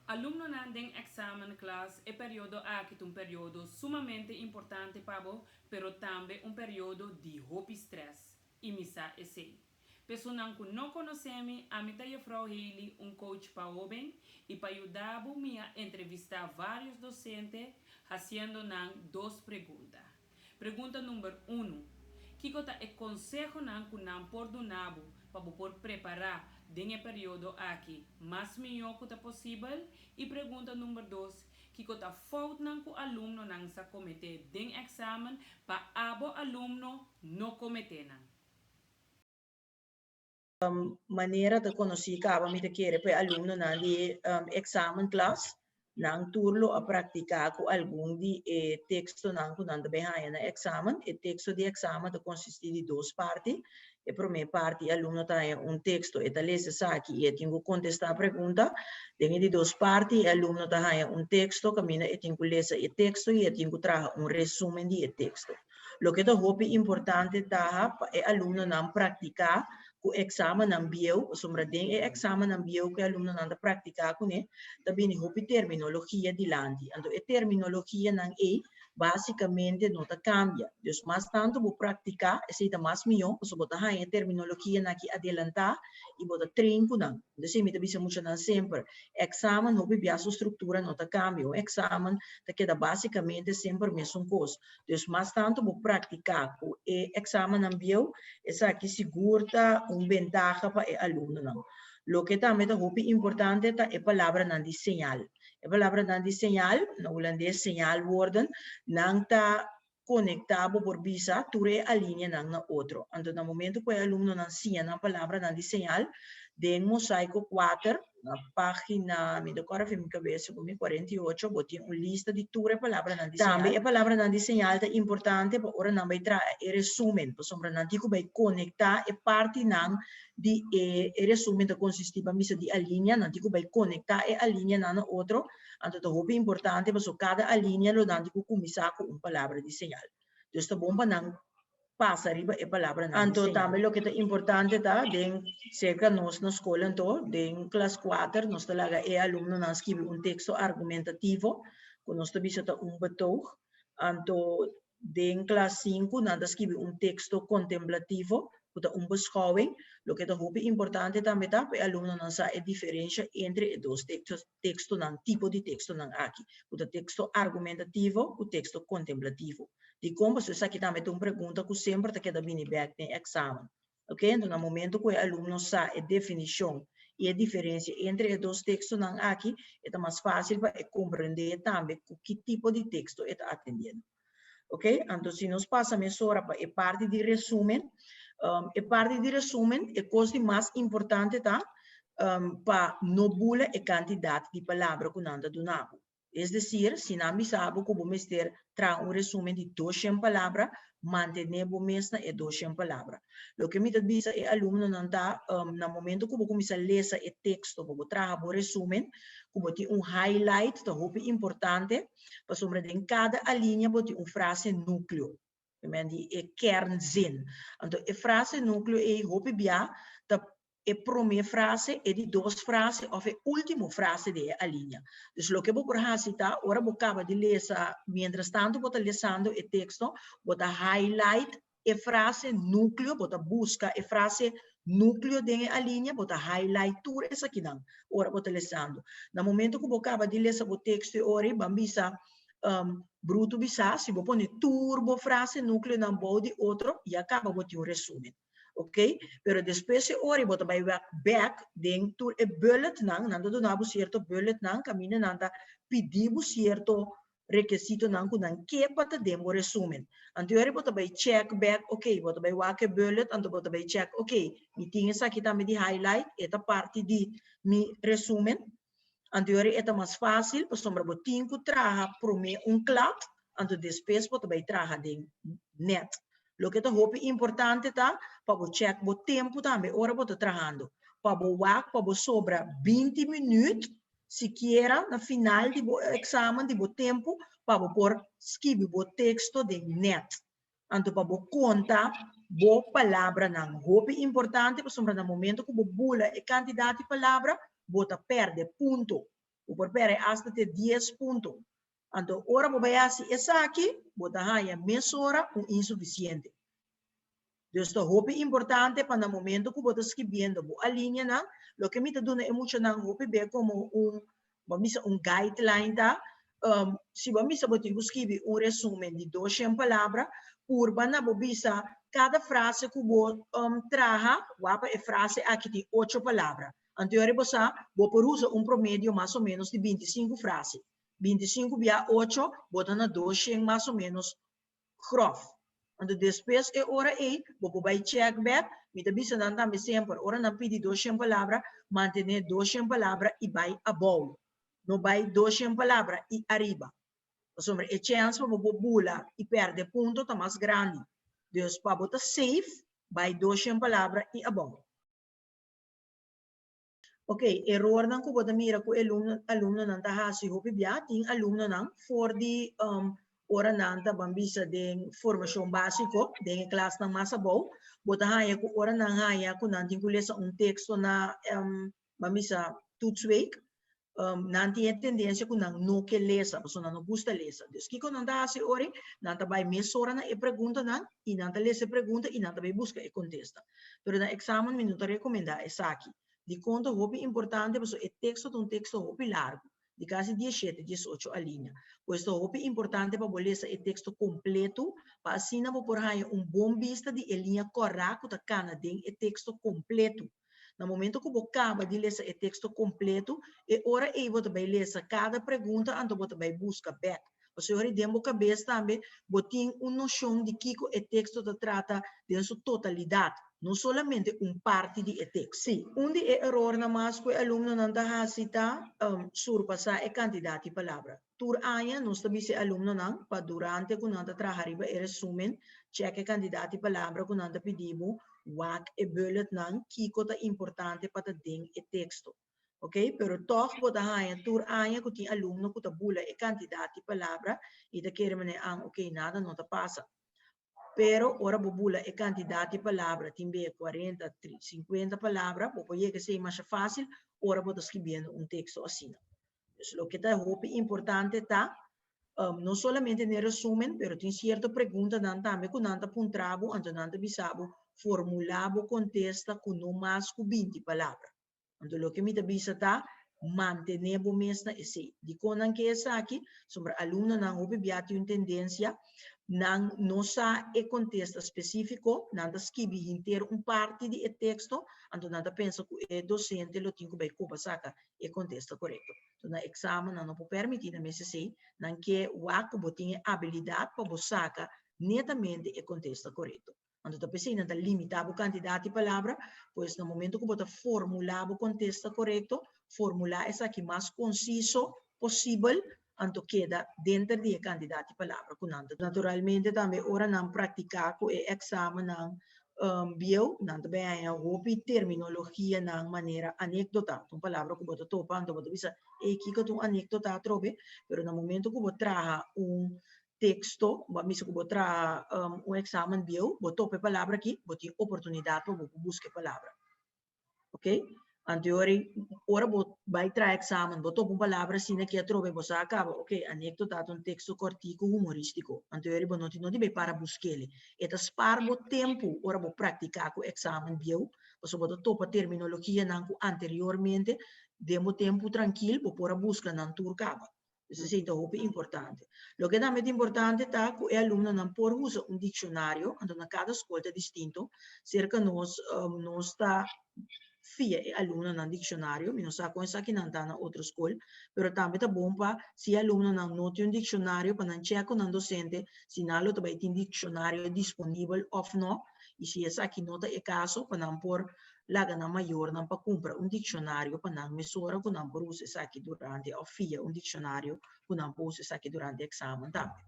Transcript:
Alumnonan den examenklas, e periodo aki ta un periodo sumamente importante pa bo, pero tambe un periodo di hopi stress. I mi sa esei. Pa esunnan ku no konosé mi, ami ta Juffrouw Haley, un coach pa hóben, i pa yuda bo mi a entrevistá vários dosente, hasiendo nan dos pregunta. Pregunta number 1. Kiko ta e konsehonan ku nan por duna bo pa bo por prepará den e periodo aki mas mihó ku ta posibel? I pregunta number 2. Kiko ta foutnan ku alumnonan sa kometé den èksamen pa abo alumno no kometé nan? Manera ta konosí kaba, mi ta kere, pa e alumnonan di examenklas, nan tur lo a praktiká ku algun di e tekstonan ku nan ta bai haña na èksamen. E teksto di èksamen ta konsistí di dos parti. E promé parti, e alumno ta haña un teksto, e ta lesa esaki i e tin ku kontestá pregunta. Den e di dos parti, e alumno ta haña un teksto kaminda e tin ku lesa e teksto i e tin ku traha un resúmen di e teksto. Loke ta hopi importante ta pa e alumnonan praktiká ku eksamennan bieu, pasobra den e eksamennan bieu ku e alumnonan ta praktiká kuné, ta bini hopi terminologia dilanti. Anto e terminologianan ei básikamente no ta kambia. Dus mas tantu bo praktiká, esei ta mas mihó, pasobra bo ta haña e terminologianan aki adelantá i bo ta train ku nan. Entonces mi ta bisa muchanan semper, eksamen hopi bia su struktura no ta kambia. Un eksamen ta keda básikamente semper mesun kos. Dus mas tantu bo praktiká ku e eksamennan bieu, esaki sigur ta un bentaha pa e alumnonan. Loke tambe ta hopi importante ta e palabranan di señal. E palabranan di señal, na hulandes signaalwoorden, nan ta konektá, bo por bisa, tur e alineanan na otro. Anto na momento ku e alumnonan siña nan palabranan di señal, den Mosaico 4, na página, mi ta kòrda for mi kabes, segun mi 48, bo tin un lista di tur e palabranan di señal. Tambe e palabranan di señal ta importante pa ora nan bai traha e resúmen, pasobra nan tin ku bai konektá e partinan di e e resúmen ta konsistí pa misa di alinea, nan tin ku bai konektá e alineanan na otro, anto ta hopi importante pasobra kada alinea lo nan tin ku kuminsá ku un palabra di señal. Dus ta bon pa nan pasa riba e palabranan di Anto señal. Tambe loke ta importante ta den serka nos na skol anto den klas 4 nos ta laga e alumnonan skibi un teksto argumentativo ku nos ta bisa ta un betoog. Anto den klas 5 nan ta skibi un teksto kontemplativo ku ta un beschouwing. Loke ta hopi importante tambe ta pa e alumnonan sa e diferensha entre e dos tekstonan, tipo di tekstonan aki, ku ta teksto argumentativo ku teksto kontemplativo. Dikon? Pasobra esaki tambe ta un pregunta ku semper ta keda bini bèk den èksamen. Oké, enton na momento ku e alumno sa e definishon i e diferensia entre e dos tekstonan aki, e ta mas fásil pa e komprendé tambe ku ki tipo di teksto e ta atendiendo. Oké, anto si nos pasa mesora pa e parti di resúmen, e parti di resúmen, e kos di mas importante ta pa no bula e kantidat di palabra ku nan ta duna bo. Es desir, si nan bisa bo ku bo mester traha un resúmen di 200 palabra, mantené bo mes na e 200 palabra. Loke mi ta bisa e alumnonan ta, na momento ku bo kuminsá lesa e teksto pa bo traha bo resúmen, ku bo tin un highlight ta hopi importante, pasobra den kada alinea bo tin un frase núkleo, di e kernzin. Anto e frase núkleo ei hopi bia ta e promé frase, e di dos frase òf e último frase di e alinea. Dus loke bo por hasi ta, ora bo kaba di lesa, miéntras tantu bo ta lesando e teksto, bo ta highlight e frase núkleo, bo ta buska e frase núkleo den e alinea, bo ta highlight tur esakinan ora bo ta lesando. Na momento ku bo kaba di lesa bo teksto e ora ei, ban bisa brutu bisá, si bo pone tur bo frase núkleonan bou di otro, ya kaba bo tin un resúmen. Ok, pero despues e ora bo ta bai wak bek den tur e bulletnan, nan ta duna bo sierto bulletnan kaminda nan ta pidi bo sierto rekesitonan ku nan ke pa ta den bo resumen. Anto e ora bo ta bai check bek, ok, bo ta bai wak e bullet, anto bo ta bai check, ok, mi tin esaki tambe di highlight, e ta parti di mi resumen. Anto e ora e ta mas fásil pasobra bo tin ku traha promé un klad, anto despues bo ta bai traha den net. Loke ta hopi importante ta pa bo check bo tempu tambe ora bo ta trahando. Pa bo wak pa bo sobra 20 minüt sikiera na final di bo eksamen, di bo tempu, pa bo por skibi bo teksto den net. Anto pa bo konta bo palabranan. Hopi importante pasobra na momento ku bo bula e kantidat di palabra, bo ta pèrdè punto. Bo por pèrdè asta te 10 punto. Anto ora bo bai hasi esaki, bo ta haña mesora un insufisiente. Dus ta hopi importante pa na momento ku bo ta skibiendo bo alineanan, loke mi ta duna e muchanan hopi be komo un, bo misa un guideline ta, si bo misa bo tin ku skibi un resumen di 200 palabra, purba na bo bisa kada frase ku bo traha, wak pa e frase aki tin ocho palabra. Anto yori bo sa, bo por usa un promedio mas o menos di 25 frase. 25 bia 8, bo ta na 200 mas o menos grof. Anto despues e ora ei, bo por bai check back, mi ta bisa nan tambe semper, ora nan pidi 200 palabra, mantené 200 palabra i bai abou. No bai 200 palabra i ariba. Pasobra e chèns pa bo por bula i pèrdè punto ta mas grandi. Dus pa bo ta safe, bai 200 palabra i abou. Ok, erornan ku bo ta mira ku alumnonan ta hasi hopi bia, tin alumnonan for di ora nan ta ban bisa den formashon básiko, den e klasnan mas abou, bo ta haña ku ora nan haña ku nan tin ku lesa un teksto na ban bisa toetsweek, nan tin e tendensia ku nan no ke lesa, pasobra nan no gusta lesa. Dus kiko nan ta hasi ora? Nan ta bai mesora na e preguntanan i nan ta lesa e pregunta i nan ta bai buska e kontesta. Pero na eksamen mi no ta rekomendá esaki. Dikon ta hopi importante? Pasobra e teksto ta un teksto hopi largu, di kasi 17, 18 alinea. Pues ta hopi importante pa bo lesa e teksto kompletu pa asina bo por haña un bon bista di e liña kòrá ku ta kana den e teksto kompletu. Na momento ku bo kaba di lesa e teksto kompletu, e ora ei bo ta bai lesa kada pregunta anto bo ta bai buska bèk. Pasobra ora den bo kabes tambe bo tin un noshon di kiko e teksto ta trata den su totalidat, no solamente un parti di e teksto. Sí, un di e erornan mas ku e alumnonan ta hasi ta surpasá e kantidat di palabra. Tur aña nos ta bisa e alumnonan pa durante ku nan ta traha riba e resumen, chèk e kantidat di palabra ku nan ta pidi bo, wak e bulletnan kiko ta importante pa ta den e teksto. Ok, pero tòg bo ta haña tur aña ku tin alumno ku ta bula e kantidat di palabra i ta kere manera an ok nada no ta pasa. Pero ora bo bula e kantidat di palabra tin be 40, 50 palabra, bo por yega esei masha fásil ora bo ta skibiendo un teksto asina. Dus loke ta hopi importante ta no solamente den resumen, pero tin sierto preguntanan tambe ku nan ta puntra bo, anto nan ta bisa bo formulá bo kontesta ku no mas ku 20 palabra. Anto loke mi ta bisa ta mantené bo mes na esei. Dikon nan ke esaki? Sombra alumnonan hopi bia tin un tendensia, nan no sa e kontesta spesífiko, nan ta skibi henter un parti di e teksto, anto nan ta pensa ku e dosente lo tin ku bai koba saka e kontesta korekto. Anto na eksamen nan no por permití nan mes esei, nan ke wak ku bo tin e abilidat pa bo saka netamente e kontesta korekto. Anto ta p'esei nan ta limitá bo kantidat di palabra, pues na momento ku bo ta formulá bo kontesta korekto, formulá esaki mas konsiso posibel, anto keda denter di e kantidat di palabra ku nan ta. Naturalmente tambe ora nan praktiká ku e eksamennan bieu, nan ta bai haña hopi terminologianan manera anékdota. Ta un palabra ku bo ta topa, anto bo ta bisa, ey, kiko ta un anékdota atrobe? Pero na momento ku bo traha un teksto, bo a misa ku bo traha un eksamen bieu, bo topa e palabra aki, bo tin oportunidat pa bo por buska e palabra. Ok? Anto ora ora bo bai traha eksamen, bo topa un palabra asina aki atrobe, bo sa kaba, ok, anekdota ta un teksto kòrtiku humorístiko. Anto ora bo no tin nodi bai para busk'el. E ta spar bo tempu ora bo praktiká ku eksamen bieu, pasobra bo ta topa terminologianan ku anteriormente den bo tempu trankil bo por a buska nan tur kaba. Dus esei ta hopi importante. Loke tambe ta importante ta ku e alumnonan por usa un dikshonario, anto na kada skol ta distinto. Serka nos, nos ta fia e alumnonan dikshonario, mi no sa kon esakinan ta na otro skol, pero tambe ta bon pa si e alumnonan no tin un dikshonario pa nan chèk ku nan dosente si nan lo ta bai tin dikshonario disponibel òf no, i si esaki no ta e kaso pa nan por laga nan mayornan pa kumpra un dikshonario pa nan mesora ku nan por usa esaki durante òf fia un dikshonario ku nan por usa esaki durante eksamen tambe.